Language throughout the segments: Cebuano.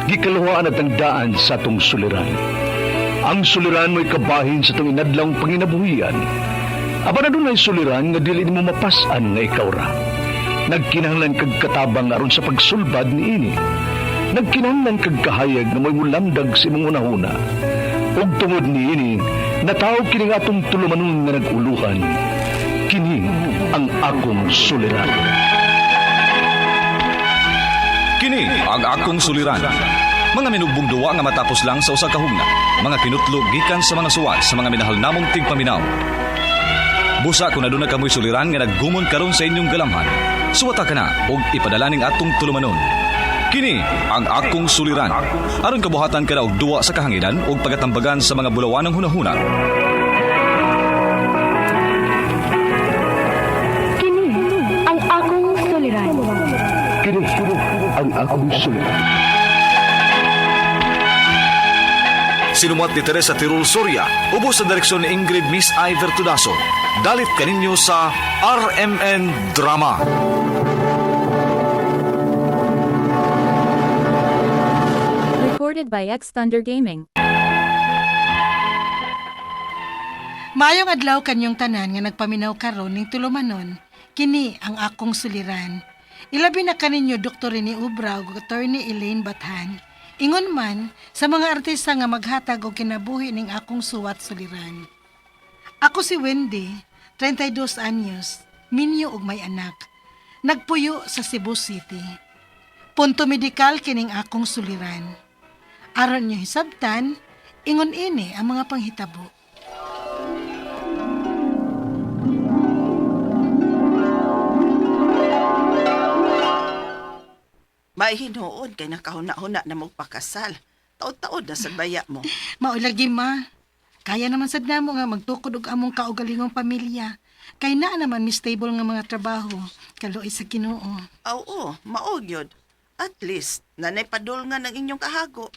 Gikaluhaan at ang daan sa atong suliran. Ang suliran mo'y kabahin sa itong inadlang panginabuhian. Apan adunay suliran nga dili nimo mapas-an nga ikaw ra. Nagkinahanglan kag katabang aron sa pagsulbad niini. Nagkinahanglan kag kahayag nga mo'y mulamdag sa imong hunahuna. Ug tungod niini, nataw kini nga atong tulumanon nga nag-uluhan. Kini ang akong suliran. Kini ang akong suliran. Mga minugbong duwa nga matapos lang sa usa ka hugna. Mga kinutlo gikan sa mga suwat sa mga minahal namong tigpaminaw. Busa kung aduna kamoy suliran nga naggumon karon sa inyong galamhan. Suwata ka na og ipadala ning atong tulumanon. Kini ang akong suliran. Aron kabuhatan ka na og duwa sa kahanginan ug pagatambagan sa mga bulawanong hunahuna. Kini ang akong suliran. Kini ang akong suliran. Sinumuat ni Teresa Tirul Soria, ubos sa direksyon ni Ingrid Miss Iver Tudaso. Dalit kaninyo sa RMN Drama. Recorded by X Thunder Gaming. Maayong adlaw kanyong tanan nga nagpaminaw karon ning tulumanon, kini ang akong suliran. Ilabi na kaninyo Dr. Rene Ubra ug Attorney Elaine Bathan. Ingon man sa mga artista nga maghatag og kinabuhi ning akong suwat suliran. Ako si Wendy, 32 anyos, minyo og may anak. Nagpuyo sa Cebu City. Punto medikal kining akong suliran. Aron niyo hisabtan, ingon ini ang mga panghitabo. May hinuon kay nakahuna-huna na magpakasal. Taod-taod na sa baya mo. Maulagi ma. Kaya naman sad namo nga magtukod og among kaugalingong pamilya. Kay naa naman mi stable nga mga trabaho. Kaluoy sa Ginoo. Oo, mao gyud. At least, nanay padul nga ng inyong kahago.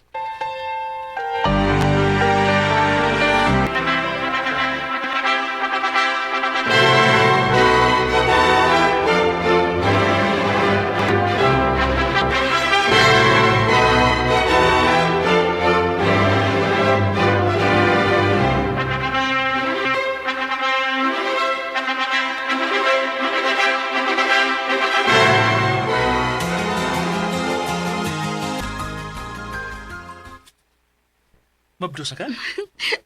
Mabdusa ka?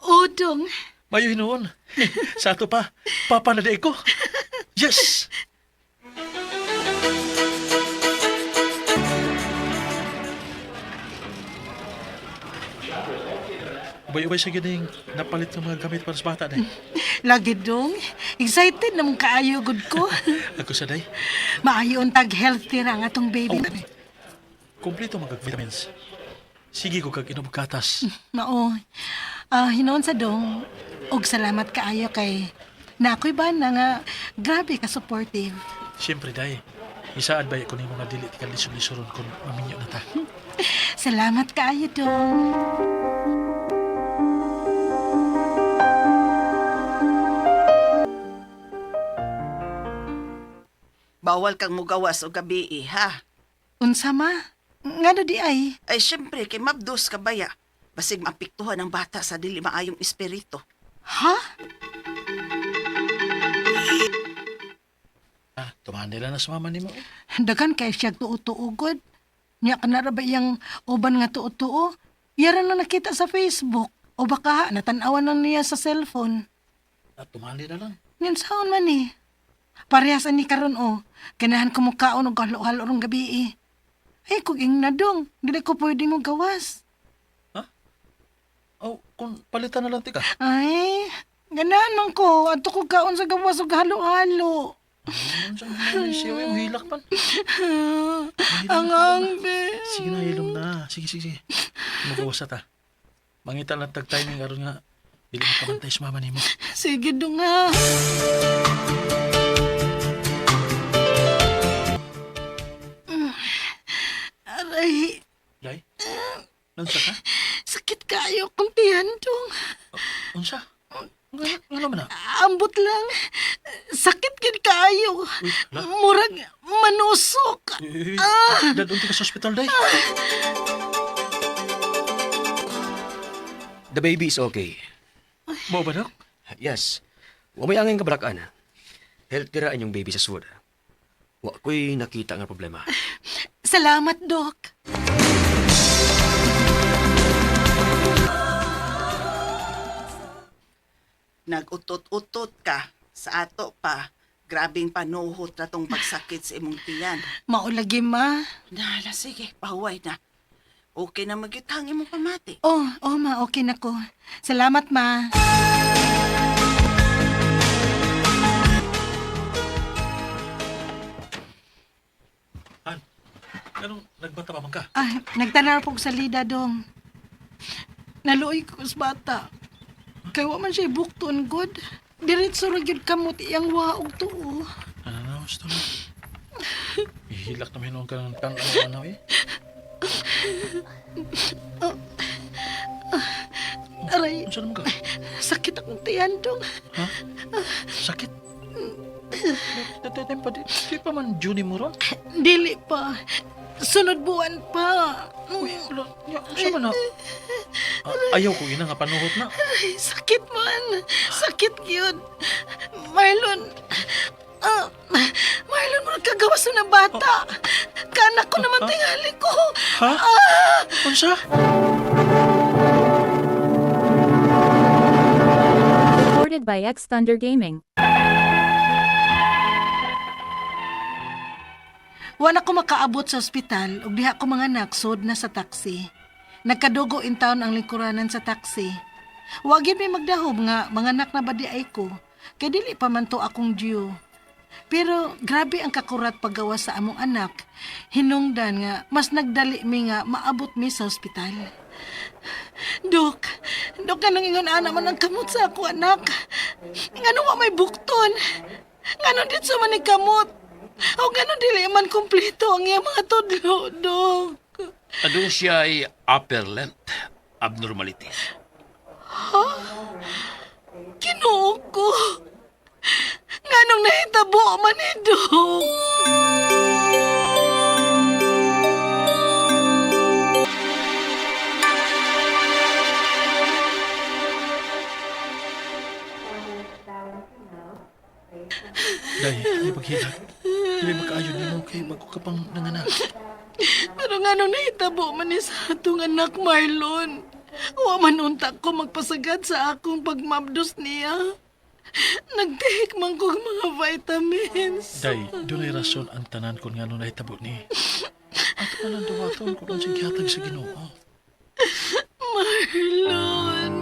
Udong, Mayo hinuon. Sa ato pa, papa na di ko. Yes! Ubay-ubay sa gining napalit ng mga gamit para sa bata day. lagi dong. Excited namang kaayo gud ko. Ako sa day, Maayo untag healthy ra ang atong baby. kompleto mga vitamins. Sige ko kag inom og gatas. Mao. Ah, hinuon sa dong. Og salamat kaayo kay na ako'y ba na nga grabe ka supportive. Siyempre day, isaad ba ko nimo nga dili ka lisod-lisoron kung maminyo na ta. Salamat kaayo dong. Bawal kang mugawas o gabi eh, ha? Unsa ma? Ngano di ay? Ay, syempre, kay mabdos ka baya. Basig maapektuhan ang bata sa dili maayong espiritu. Ha? Ah, tumahan nila na sa mama nimo. Dagan kay siya tuo-tuo gud. Nya kana ra ba iyang uban nga tuo-tuo? Yara na nakita sa Facebook o baka natanawan lang niya sa cellphone. Ah, tumahan nila lang. Ngan saon man ni? Parehas ani karon o. Ganahan ko mukaon og halo-halo rong gabi eh. Ay kung ing nadong, dili ko pwede mo gawas. Oh, kung palitan na lang tika. Ay, ganahan man ko. Adto ko kaon sa gawas og halo-halo. Ano sa mga siya, yung hilak man. Ang angbe. Sige na, hilom na. Sige, sige, sige. Magawas na ta. Mangita lang tag timing aron nga dili makabantay sa mama nimo. Sige dong ha. Aray, Day? Nansa ka? sakit kayo kung tiyan dong. Unsa? Nga nga naman na. Ambot lang. Sakit gid kaayo. Uy, hala. Murag manusok. Eh, Dad, unti ka sa ospital, day. The baby is okay. Mao ba, Dok? Yes. Wa may angin kabarakan. Healthy ra inyong baby sa sud. Wa ko'y nakita nga problema. Salamat, Dok. Nagutot-utot ka sa ato pa. Grabing panuhot na tong pagsakit sa imong tiyan. Maulagi, ma. Nala, sige, pahuway na. Okay na magitang imong pamati. Oh, oh, ma, okay na ko. Salamat, ma. Han, anong nagbata pa man ka? Ah, nagtanaw po ko sa lida, dong. Naluoy ko sa bata. Kay wa man siya bukton, good. Diretso ra gyud kamot iyang waog tuo. Ano na, gusto na. Ihilak na hinuon ka ng tang-ano eh. Aray, Unsa naman ka? sakit akong tiyan, dong. Ha? Sakit? Tatatay pa, di pa man Juni mo ron? Dili pa. Sunod buwan pa. Uy, wala, nya, unsa man na? Ah, ayaw ko ina nga panuhot na. Ay, sakit man. Sakit gyud. Marlon. Ah, Marlon, murag kagawas na bata. Kanak ko naman tingali ko. Ha? Ah! Unsa? Recorded by X Thunder Gaming. Wala ko makaabot sa ospital ug diha ko mga naksod na sa taxi. Nagkadugo in town ang lingkuranan sa taxi. Wa gyud may magdahob nga mga anak na ba di ay ko. Kay dili pa man to akong due. Pero grabe ang kakurat paggawa sa among anak. Hinungdan nga mas nagdali mi nga maabot mi sa ospital. Dok, dok kanang ingon ana man ang kamot sa ako anak. Ngano wa may bukton? Ngano ditso man ni kamot? O ngano dili man kumpleto ang iyang mga tudlo, dok? Adun siya ay upper length abnormalities. Ginoo ko. Nganong nahitabo man ni dok? Day, di paghilak. Dili magkaayo nimo kay bago ka pang nanganak. Pero ngano nahitabo man ni sa atong anak Marlon? Wa man unta ko magpasagad sa akong pagmabdos niya. Nagtihik man kog mga vitamins. Day, dunay rason ang tanan kung ngano nahitabo ni. Ato pa lang duwaton kung unsay gihatag sa Ginoo. Marlon.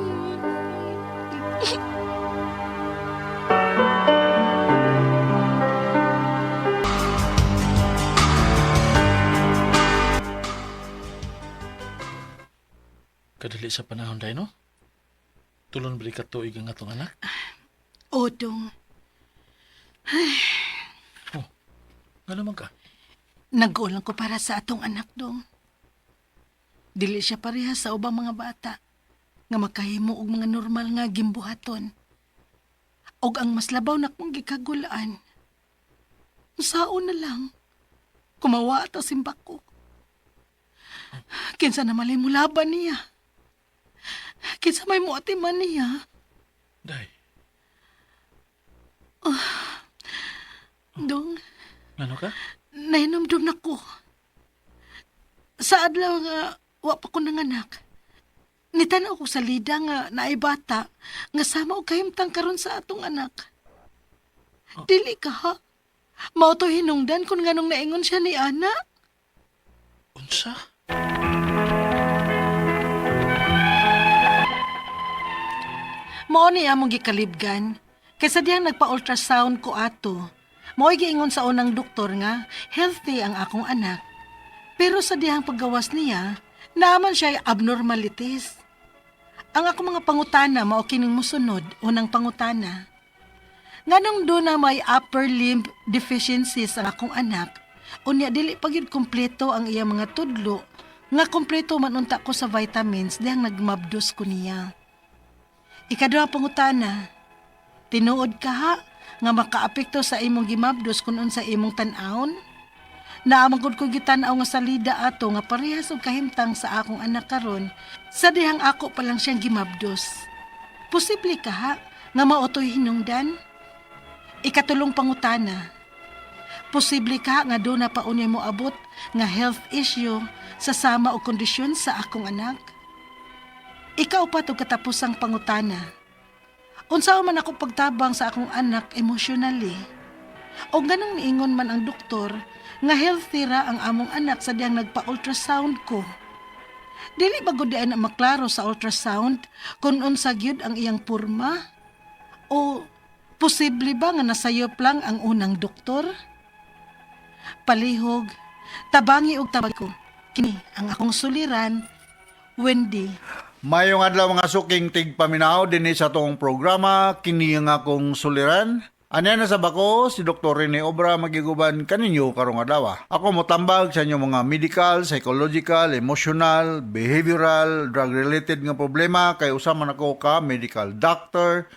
Kadali sa panahon day no? Tulon bali ka tuig ang atong anak. Odong, Oh, ngano man ka? nag-ulang ko para sa atong anak dong. Dili siya pareha sa ubang mga bata nga makahimo og mga normal nga gimbuhaton. Og ang mas labaw na kong gikagulaan, sao na lang, kumawa ta simbak ko. Kinsa na malay mulaban niya. Kinsa may muatiman niya. Day, Dong, ngano ka? Nahinomdom na ko. Sa adlaw nga wa pa ko nanganak. Nitanaw ko sa lida nga naay bata nga sama og kahimtang karon sa atong anak. Dili ka ha. Mao to hinungdan kung nganong naingon siya ni ana. Unsa? Mao ni among gikalibgan. Kaysa diyang nagpa-ultrasound ko ato. Mao'y giingon sa unang doktor nga healthy ang akong anak. Pero sa diyang paggawas niya, naaman siya abnormalities. Ang akong mga pangutana mao kining mosunod, unang pangutana. Nganong do na may upper limb deficiencies ang akong anak, unya dili pa gyud kumpleto ang iya mga tudlo, nga kumpleto man unta ko sa vitamins diyang nagmabdos ko niya. Ikaduha pangutana, tinuod ka ha nga makaapekto sa imong gimabdos kung unsa imong tan-awon? Naamagod ko gitan-aw nga salida ato nga parehas og kahimtang sa akong anak karon sa dihang ako pa lang siyang gimabdos. Posible ka ha nga maotoy hinungdan? Ikatulong pangutana. Posible ka nga do na paunya mo abot nga health issue sa sama o kondisyon sa akong anak? Ikaw pa to katapusang pangutana. Unsa man ako pagtabang sa akong anak emotionally? O ganang niingon man ang doktor nga healthy ra ang among anak sa diyang nagpa-ultrasound ko. Dili ba gud na maklaro sa ultrasound kung unsa gyud ang iyang porma? O posible ba nga nasayop lang ang unang doktor? Palihog, tabangi og tabag ko. Kini ang akong suliran, Wendy. Mayong adlaw mga suking tigpaminaw dinhi sa atong programa kini ang akong suliran. Anya na sa bako si Dr. Rene Obra magiguban kaninyo karong adlaw. Ako motambag sa inyong mga medical, psychological, emotional, behavioral, drug-related nga problema kay usa man ako ka medical doctor,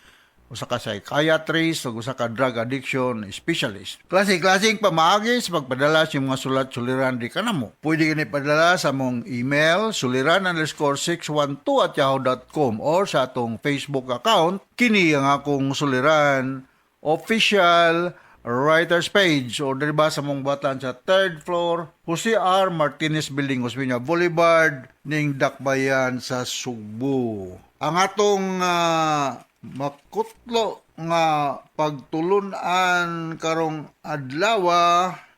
usa ka psychiatrist ug usa ka drug addiction specialist. Klase-klaseng pamaagi sa pagpadala sa mga sulat suliran di kanamo. Pwede kini padala sa among email suliran_612@yahoo.com or sa atong Facebook account kini ang akong suliran official writers page or diri ba sa mong batan sa third floor Jose R. Martinez Building, Osmeña Boulevard ning Dakbayan sa Sugbo. Ang atong makutlo nga pagtulun-an karong adlaw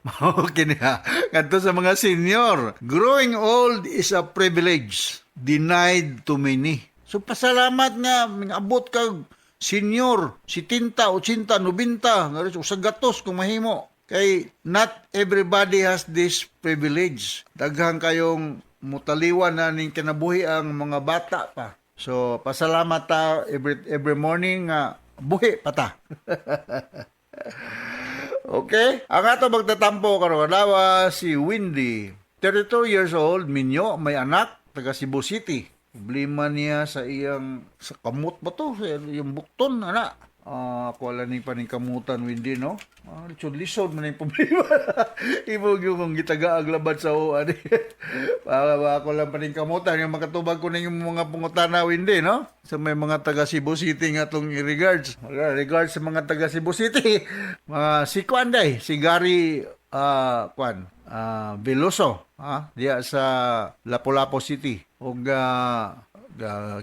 mao kini ha ngadto sa mga senior. Growing old is a privilege denied to many. So pasalamat nga abot kag senior, 70, 80, 90, nga usa gatos kung mahimo. Kay not everybody has this privilege. Daghan kayong mutaliwan na ning kinabuhi ang mga bata pa. So pasalamat ta every morning nga buhi pa ta. Okay? Ang ato magtatampo karong adlaw si Wendy. 32 years old, minyo, may anak, taga Cebu City. Problema niya sa iyang sa kamot ba to? Sa iyang bukton, ana. Ako ala ning paningkamutan Wendy, no? Lisod lisod man yung problema. Imo gyud kung gitaga ang labad sa uwan. Para ba ako lang paningkamutan yung makatubag ko ning mga pangutana Wendy, no? Sa may mga taga Cebu City nga tong regards. Regards sa mga taga Cebu City. Mga si Kwan day, si Gary Kwan, Veloso, ha? Diya sa Lapu-Lapu City. Ug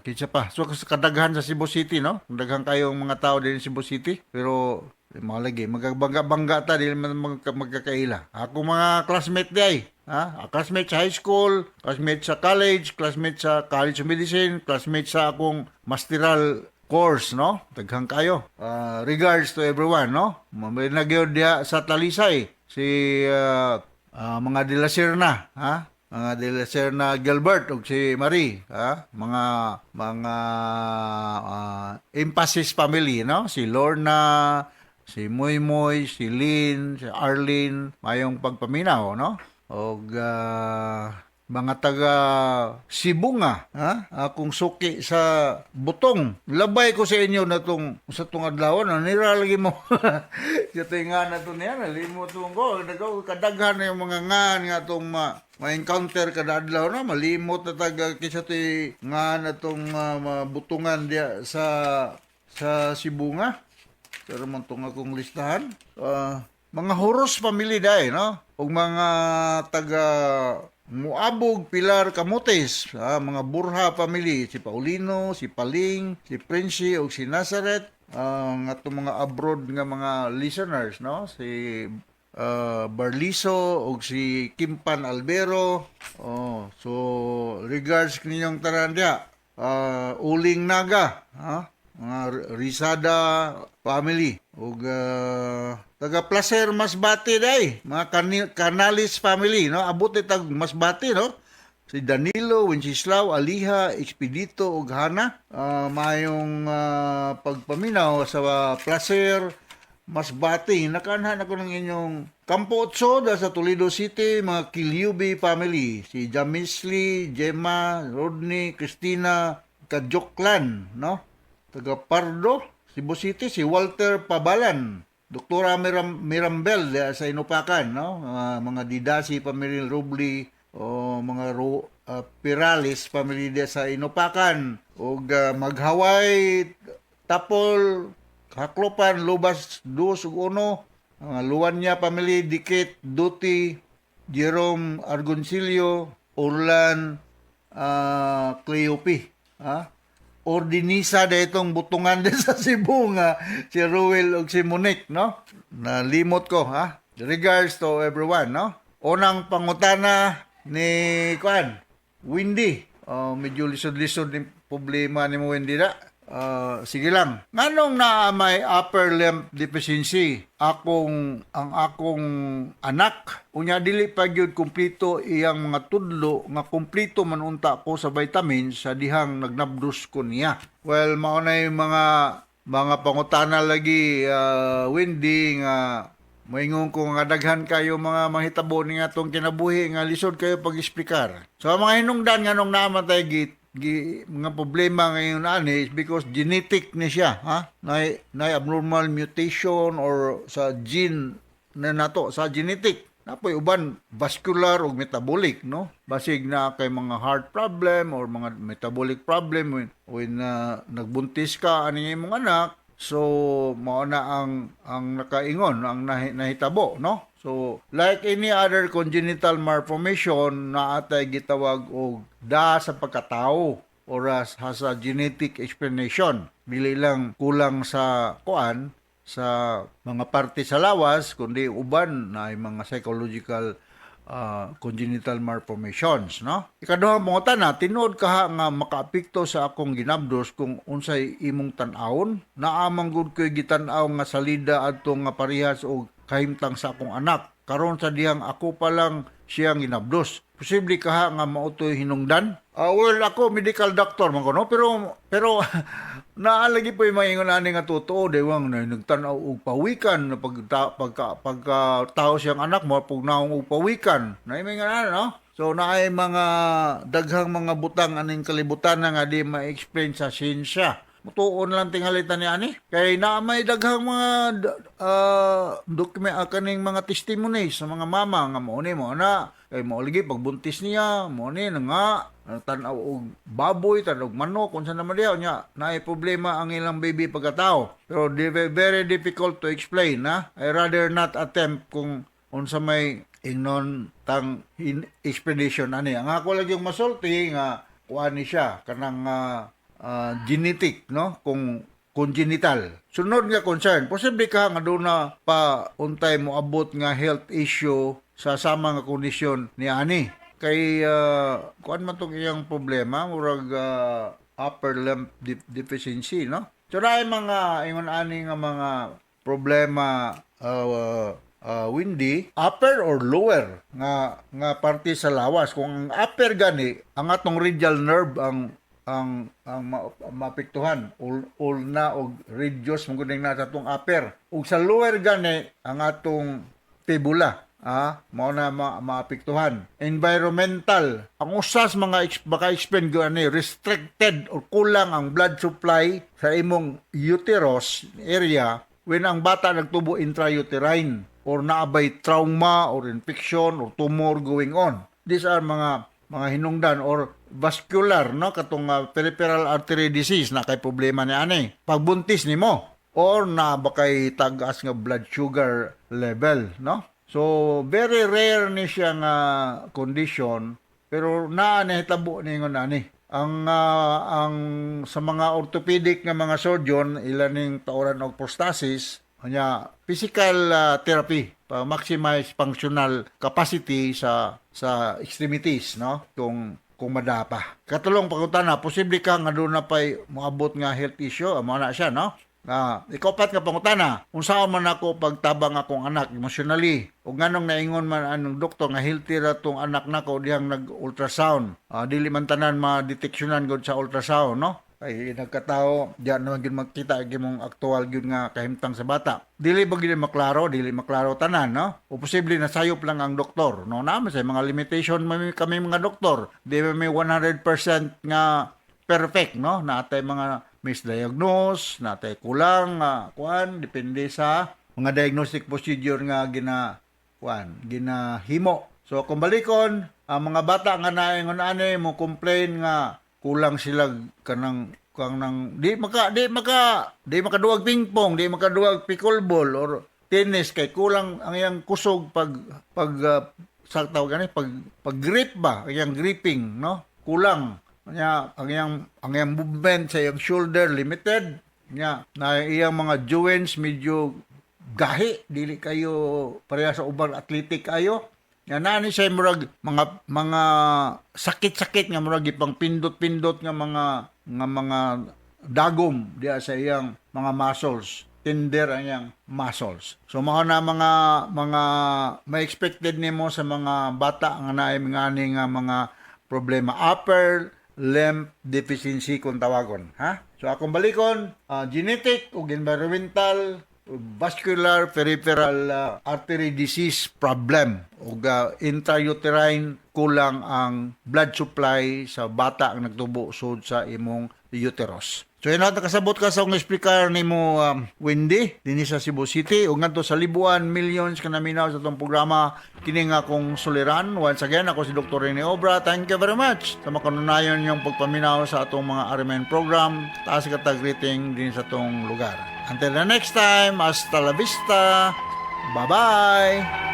kinsa pa. So sa kadaghan sa Cebu City, no? Daghan kayong mga tao din sa Cebu City, pero mga lagi magagbangga-bangga ta dili man magkakaila. Ako mga classmate di ay, ha? Classmate sa high school, classmate sa college, classmate sa College of Medicine, classmate sa akong masteral course, no? Daghan kayo. Regards to everyone, no? May nagyod diha sa Talisay si mga De La Serna, ha? Mga De La Serna Gilbert ug si Marie, ha? Mga Emphasis family, no? Si Lorna, si Muy Muy, si Lynn, si Arlene, mayong pagpaminaw, no? Og mga taga Sibonga, ha? Akong suki sa Butong. Labay ko sa inyo na tong sa tong adlaw na nira lagi mo. Sa tinga na to niya, nalimot ko. Nagaw kadaghan na yung mga ngan nga tong ma-encounter kada adlaw na malimot na taga kisa ti nga na tong mabutungan diya sa Sibonga. Pero man tong akong listahan. Mga Horos family dai, no? Ug mga taga Muabog, Pilar, Camotes, mga Burha family, si Paulino, si Paling, si Prince ug si Nazareth, ang atong mga abroad nga mga listeners, no? Si Barliso ug si Kimpan Albero. Oh, so regards ninyong tanan diha. Uling Naga, ha? Mga Risada family ug taga Placer Masbate day, mga Canales family, no? Abot ni tag Masbate, no? Si Danilo, Wenceslao, Aliha, Expedito ug Hana. Mayong pagpaminaw sa Placer Masbate. Nakanhan ako ng inyong Campo Otso da sa Toledo City, mga Kilyubi family. Si Jamisli, Gemma, Rodney, Christina, Kajoklan, no? Taga Pardo, Cebu City, si Walter Pabalan. Doktora Mirambel diha sa Inupakan, no? Mga Didasi family Rubli o mga Pirales family diha sa Inupakan ug Maghaway Tapol Haklopan Lubas 2 ug 1, mga Luwanya family Dikit Duty Jerome Argoncillo Orlan Cleope, ha? Ordinisa da itong butungan din sa Cebu nga si Ruel ug si Monique, no? Nalimot ko, ha? Regards to everyone, no? Unang pangutana ni Kuan, Wendy. Oh, medyo lisod-lisod ni problema ni mo, Wendy, na. Ah, sige lang. Nganong naa may upper limb deficiency akong ang akong anak? Unya dili pa gyud kumpleto iyang mga tudlo nga kumpleto man unta ko sa vitamins sa dihang nagnabdos ko niya. Well, mao na yung mga pangutana lagi, Wendy, nga moingon ko nga daghan kayo mga mahitabo ni atong kinabuhi nga lisod kayo pag-explicar. So ang mga hinungdan nganong naa man tay gi, mga problema ngayon ani is because genetic ni siya, ha, na abnormal mutation or sa gene na nato sa genetic. Napoy uban vascular o metabolic, no? Basig na kay mga heart problem or mga metabolic problem when nagbuntis ka ani imong anak. So mao na ang nakaingon ang nahitabo, no? So like any other congenital malformation, naa tay gitawag og da sa pagkatao or has a genetic explanation. Dili lang kulang sa kuan sa mga parte sa lawas kundi uban na ay mga psychological congenital malformations, no? Ikaduha mga na, tinuod kaha nga makaapekto sa akong ginabdos kung unsay imong tan-awon? Naa man gud ko'y gitan-aw nga salida adto nga parehas og kahimtang sa akong anak. Karon sa dihang ako pa lang siyang ginabdos. Posible kaha nga mao to'y hinungdan? Ah, well, ako medical doctor man ko, no? Pero naa lagi po yung mga ingon ani nga totoo, diwang na nagtan-aw og pawikan na pagka tao siyang anak mo pug naong og pawikan. Na may nga no? So naay mga daghang mga butang aning kalibutan na nga di ma-explain sa siyensya. Mutuon lang tingalitan ni ani. Kay naa may daghang mga document, kaning mga testimonies sa mga mama nga mo ni mo na kay mo lagi pagbuntis niya mo ni na nga tan-aw og baboy, tan-aw og manok, unsa naman diha nya naay problema ang ilang baby pagkatao. Pero very difficult to explain, na. I rather not attempt kung unsa may ingnon tang explanation ani. Ang ako lang yung masulti nga kuan ni siya kanang genetic, no, kung congenital. Sunod nga concern, posible ka nga doon na pa untay mo abot nga health issue sa sama nga kondisyon ni ani. Kay kuan man tong iyang problema, murag upper limb deficiency, no? So naay mga ingon ani nga mga problema, Windy, upper or lower nga nga parte sa lawas. Kung ang upper gani, ang atong radial nerve ang maapektuhan, ulna og radius mo gud na sa atong upper, ug sa lower gani ang atong fibula, mao na maapektuhan. Environmental ang usas mga maka-explain ko ani, restricted or kulang ang blood supply sa imong uterus area when ang bata nagtubo intrauterine or naabay trauma or infection or tumor going on. These are mga hinungdan or vascular, no, katong peripheral artery disease na kay problema ni ani pagbuntis nimo or na ba kay tagas nga blood sugar level, no? So very rare ni siya nga condition pero naa nahitabo ningon ani. Ang sa mga orthopedic nga mga surgeon ila ning tauran og prosthesis nya, physical therapy pa maximize functional capacity sa extremities, no, kung madapa. Katulong pangutana, posible ka nga doon na pa'y moabot nga health issue, amo na siya, no? Ah, ikapat nga pangutana, unsaon man ako pagtabang akong anak emotionally? Ug nganong naingon man anong doktor nga healthy ra tong anak nako dihang nag-ultrasound? Ah, dili man tanan madeteksyonan gud sa ultrasound, no? Ay nagkatao, diyan naman gyud makita gyud mong aktual gyud nga kahimtang sa bata. Dili ba gyud maklaro, dili maklaro tanan, no? O posible na sayop lang ang doktor, no? Naman sa mga limitation man kami mga doktor. Di ba may 100% nga perfect, no? Natay mga misdiagnose, natay kulang, kuan, depende sa mga diagnostic procedure nga gina kuan ginahimo. So kung balikon ang mga bata nga naingon ani mo complain nga kulang sila kanang kanang di makaduwag pingpong, di makaduwag pickleball or tennis kay kulang ang iyang kusog pag pag sa tawag gani pag pag grip ba, ang iyang gripping, no, kulang nya ang iyang movement sa iyang shoulder limited nya na iyang mga joints medyo gahi, dili kayo pareha sa ubang athletic kayo nga naa ni siya murag mga sakit-sakit nga murag ipang pindot-pindot nga mga dagom diya sa iyang mga muscles, tender ang iyang muscles. So mao na mga may expected nimo sa mga bata nga naay mga ani nga mga problema, upper limb deficiency kung tawagon, ha. So akong balikon, genetic ug environmental ug vascular peripheral artery disease problem ug intrauterine, kulang ang blood supply sa bata ang nagtubo sud sa imong uterus. So yun, nakasabot ka sa akong explicar nimo, Wendy, dinhi sa Cebu City ug ngadto sa Libuan, millions ka naminaw sa atong programa, kini nga akong suliran. Once again, ako si Dr. Rene Obra. Thank you very much sa makanunayon yung pagpaminaw sa atong mga RMN program. Taas katag greeting din sa atong lugar. Until the next time, hasta la vista. Bye-bye.